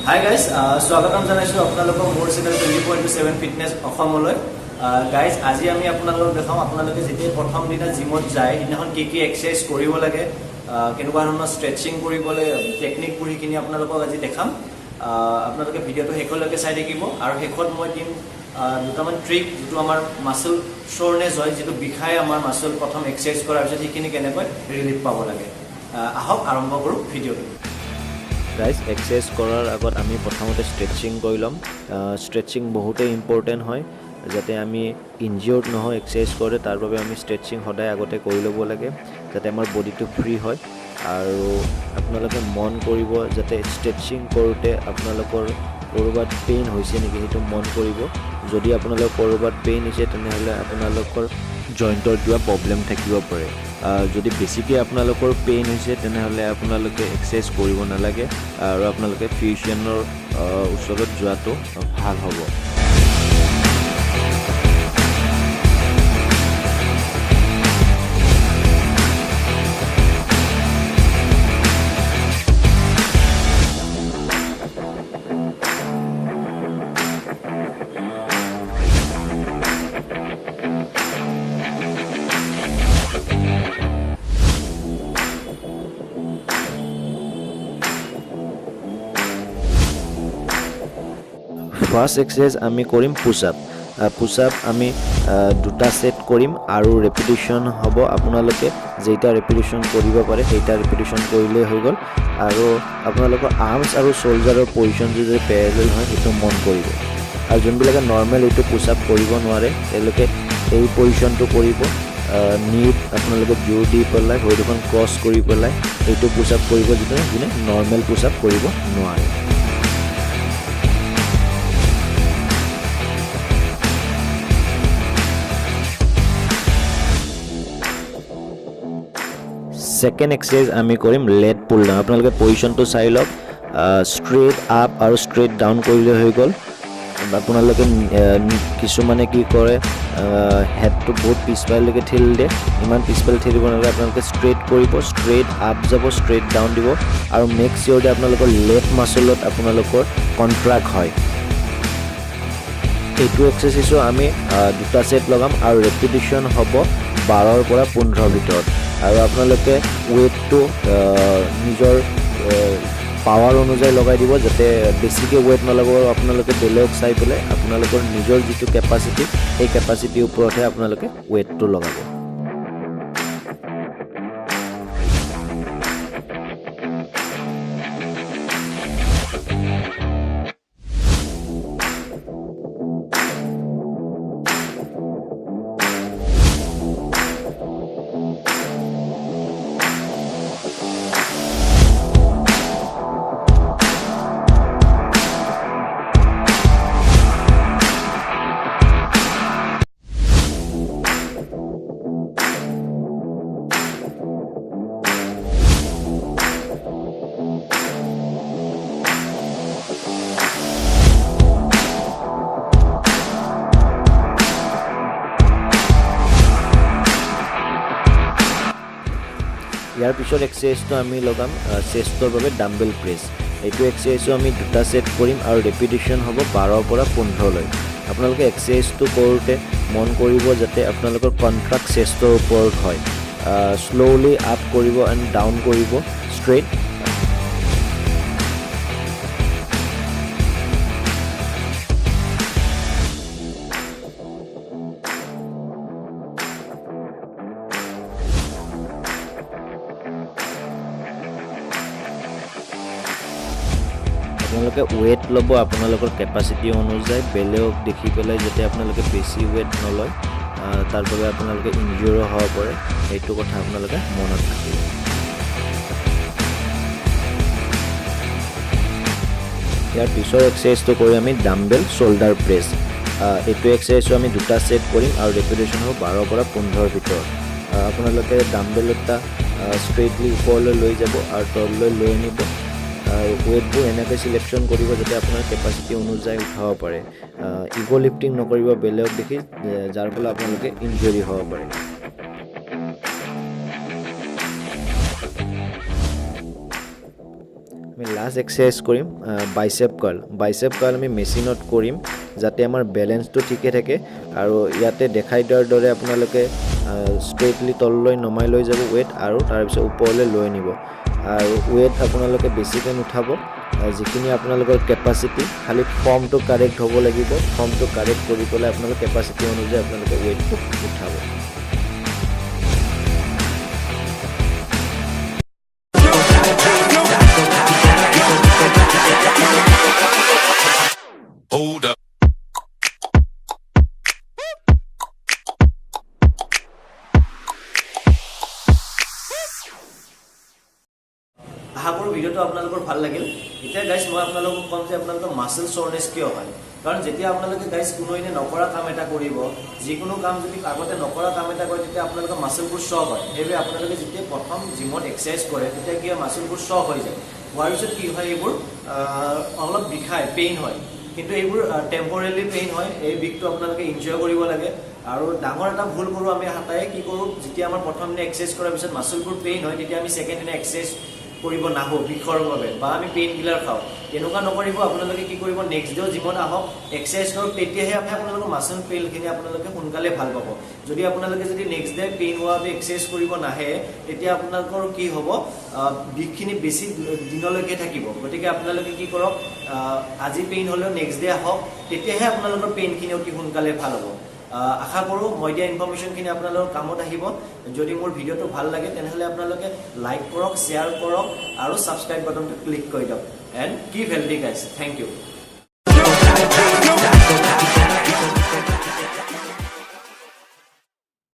Hi guys, স্বাগতম জনাইছোঁ আপোনালোকক মোৰ চেনেল 24x7 fitness অসমলৈ। গাইজ, আজি আমি আপোনালোকক দেখাম, আপোনালোকে যেতিয়া প্ৰথম দিনা জিমত যায়, সেইদিনাখন কি কি এক্সাৰচাইজ কৰিব লাগে, কেনেকুৱা ধৰণৰ ষ্ট্ৰেচিং কৰিব লাগে, টেকনিকবোৰ, সেইখিনি আপোনালোকক আজি দেখাম। আপোনালোকে ভিডিঅ'টো শেষলৈকে চাই থাকিব আৰু শেষত মই দিম দুটামান ট্ৰিক, যিটো আমাৰ মাচল চ'ৰনেছ হয়, যিটো বিষাই আমাৰ মাচল প্ৰথম এক্সাৰচাইজ কৰাৰ পিছত, সেইখিনি কেনেকৈ ৰিলিফ পাব লাগে। আহক, আৰম্ভ কৰোঁ ভিডিঅ'টো। গাইজ, এক্সাৰচাইজ কৰাৰ আগত আমি প্ৰথমতে ষ্ট্ৰেচিং কৰি ল'ম। ষ্ট্ৰেচিং বহুতেই ইম্পৰ্টেণ্ট হয়, যাতে আমি ইনজিয়ৰ্ড নহওঁ এক্সাৰচাইজ কৰোঁতে। তাৰ বাবে আমি ষ্ট্ৰেচিং সদায় আগতে কৰি ল'ব লাগে, যাতে আমাৰ বডিটো ফ্ৰী হয়। আৰু আপোনালোকে মন কৰিব যাতে ষ্ট্ৰেচিং কৰোঁতে আপোনালোকৰ ক'ৰবাত পেইন হৈছে নেকি, সেইটো মন কৰিব। যদি আপোনালোকৰ ক'ৰবাত পেইন হৈছে, তেনেহ'লে আপোনালোকৰ জইণ্টৰ কিবা প্ৰব্লেম থাকিব পাৰে। যদি বেছিকৈ আপোনালোকৰ পেইন হৈছে, তেনেহ'লে আপোনালোকে এক্সাৰচাইজ কৰিব নালাগে আৰু আপোনালোকে ফিজিচিয়ানৰ ওচৰত যোৱাটো ভাল হ'ব। ফাৰ্ষ্ট এক্সাৰচাইজ আমি কৰিম পুছ আপ। পুছ আপ আমি দুটা ছেট কৰিম আৰু ৰেপিটেশ্যন হ'ব, আপোনালোকে যেইটা ৰেপিটেশ্যন কৰিব পাৰে, সেইটা ৰেপিটেশ্যন কৰিলেই হৈ গ'ল। আৰু আপোনালোকৰ আৰ্মছ আৰু শ্ব'ল্ডাৰৰ পজিশ্যনটো যদি পেৰেলেল হয়, সেইটো মন কৰিব। আৰু যোনবিলাকে নৰ্মেল এইটো পুছ আপ কৰিব নোৱাৰে, তেওঁলোকে এই পজিশ্যনটো কৰিব। নিত আপোনালোকে জোৰ দি পেলাই ভৰি দুখন ক্ৰছ কৰি পেলাই এইটো পুছ আপ কৰিব, যিটো যোনে নৰ্মেল পুছ আপ কৰিব নোৱাৰে। ছেকেণ্ড এক্সাৰচাইজ আমি কৰিম লেট পুল ডাউন। আপোনালোকে পজিশ্যনটো চাই লওক। ষ্ট্ৰেইট আপ আৰু ষ্ট্ৰেইট ডাউন কৰিলে হৈ গ'ল। আপোনালোকে কিছুমানে কি কৰে, হেডটো বহুত পিছফাললৈকে ঠেলি দিয়ে। ইমান পিছফালে ঠেলিব নালাগে। আপোনালোকে ষ্ট্ৰেইট কৰিব, ষ্ট্ৰেইট আপ যাব, ষ্ট্ৰেইট ডাউন দিব আৰু মেক চিয়'ৰ যে আপোনালোকৰ লেট মাচলত আপোনালোকৰ কণ্ট্ৰাক্ট হয়। এইটো এক্সাৰচাইজো আমি দুটা ছেট লগাম আৰু ৰেপিটেশ্যন হ'ব 12ৰ পৰা 15ৰ ভিতৰত। আৰু আপোনালোকে ৱেইটটো নিজৰ পাৱাৰ অনুযায়ী লগাই দিব, যাতে বেছিকৈ ৱেইট নলগাব। আপোনালোকে বেলেগক চাই পেলাই আপোনালোকৰ নিজৰ যিটো কেপাচিটি, সেই কেপাচিটিৰ ওপৰতহে আপোনালোকে ৱেইটটো লগাব। ইয়াৰ পিছত এক্সাৰচাইজটো আমি লগাম চেষ্টৰ বাবে ডাম্বেল প্ৰেছ। এইটো এক্সাৰচাইজো আমি দুটা ছেট কৰিম আৰু ৰেপিটেশ্যন হ'ব 12ৰ পৰা 15লৈ। আপোনালোকে এক্সাৰচাইজটো কৰোঁতে মন কৰিব যাতে আপোনালোকৰ কণ্ট্ৰাক্ট চেষ্টৰ ওপৰত হয়। শ্ল'লি আপ কৰিব এণ্ড ডাউন কৰিব ষ্ট্ৰেইট। আপোনালোকে ৱেইট ল'ব আপোনালোকৰ কেপাচিটি অনুযায়ী, বেলেগক দেখি পেলাই যাতে আপোনালোকে বেছি ৱেইট নলয়। তাৰ বাবে আপোনালোকে ইনজিয়ৰো হ'ব পাৰে, সেইটো কথা আপোনালোকে মনত ৰাখিব। ইয়াৰ পিছৰ এক্সাৰচাইজটো কৰি আমি ডাম্বেল শ্ব'ল্ডাৰ প্ৰেছ। এইটো এক্সাৰচাইজো আমি দুটা ছেট কৰিম আৰু ৰেপিটেশ্যন হ'ব 12ৰ পৰা 15ৰ ভিতৰত। আপোনালোকে ডাম্বেল এটা ষ্ট্ৰেইটলি ওপৰলৈ লৈ যাব আৰু তললৈ লৈ আনিব আৰু ৱেইটবোৰ এনেকৈ চিলেকশ্যন কৰিব যাতে আপোনাৰ কেপাচিটি অনুযায়ী উঠাব পাৰে। ইগ' লিফটিং নকৰিব বেলেগক দেখি, যাৰ ফলত আপোনালোকে ইনজুৰি হ'ব পাৰে। আমি লাষ্ট এক্সাৰচাইজ কৰিম বাইচেপ কাৰ্ল। বাইচেপ কাৰ্ল আমি মেচিনত কৰিম, যাতে আমাৰ বেলেঞ্চটো ঠিকে থাকে। আৰু ইয়াতে দেখাই দিয়াৰ দৰে আপোনালোকে ষ্ট্ৰেইটলি তললৈ নমাই লৈ যাব ৱেইট আৰু তাৰপিছত ওপৰলৈ লৈ নিব। আৰু ৱেইট আপোনালোকে বেছিকৈ নুঠাব, যিখিনি আপোনালোকৰ কেপাচিটি। খালি ফৰ্মটো কাৰেক্ট হ'ব লাগিব। ফৰ্মটো কাৰেক্ট কৰি পেলাই আপোনালোকে কেপাচিটি অনুযায়ী আপোনালোকে ৱেইটটো উঠাব। Hold up. আশা কৰোঁ ভিডিঅ'টো আপোনালোকৰ ভাল লাগিল। এতিয়া গাইজ, মই আপোনালোকক ক'ম যে আপোনালোকৰ মাছল চ'ৰনেছ কিয় হয়। কাৰণ যেতিয়া আপোনালোকে গাইজ কোনো এনে নকৰা কাম এটা কৰিব, যিকোনো কাম যদি আগতে নকৰা কাম এটা কৰে, তেতিয়া আপোনালোকৰ মাছলবোৰ শ্বক হয়। সেইবাবে আপোনালোকে যেতিয়া প্ৰথম জিমত এক্সাৰচাইজ কৰে, তেতিয়া কি হয়, মাছলবোৰ শ্বক হৈ যায়। হোৱাৰ পিছত কি হয়, এইবোৰ অলপ বিষায়, পেইন হয়। কিন্তু এইবোৰ টেম্পৰেলি পেইন হয়। এই বিষটো আপোনালোকে ইনজয় কৰিব লাগে। আৰু ডাঙৰ এটা ভুল কৰোঁ আমি হাতায়ে। কি কৰোঁ, যেতিয়া আমাৰ প্ৰথম দিনা এক্সাৰচাইজ কৰাৰ পিছত মাছলবোৰ পেইন হয়, তেতিয়া আমি ছেকেণ্ড দিনা এক্সাৰচাইজ কৰিব নাহোঁ বিষৰ বাবে বা আমি পেইন কিলাৰ খাওঁ। তেনেকুৱা নকৰিব। আপোনালোকে কি কৰিব, নেক্সট ডে জিমত আহক, এক্সাৰচাইজ কৰক। তেতিয়াহে আপোনালোকৰ মাছল পেইনখিনি আপোনালোকে সোনকালে ভাল পাব। যদি আপোনালোকে যদি নেক্সট ডে পেইন হোৱা বাবে এক্সাৰচাইজ কৰিব নাহে, তেতিয়া আপোনালোকৰ কি হ'ব, বিষখিনি বেছি দিনলৈকে থাকিব। গতিকে আপোনালোকে কি কৰক, আজি পেইন হ'লেও নেক্সট ডে আহক, তেতিয়াহে আপোনালোকৰ পেইনখিনি অতি সোনকালে ভাল হ'ব। আশা কৰোঁ মই দিয়া ইনফৰ্মেশ্যনখিনি আপোনালোকৰ কামত আহিব। যদি মোৰ ভিডিঅ'টো ভাল লাগে, তেনেহ'লে আপোনালোকে লাইক কৰক, শ্বেয়াৰ কৰক আৰু ছাবস্ক্ৰাইব বাটনটো ক্লিক কৰি দিয়ক। And keep healthy, guys. Thank you.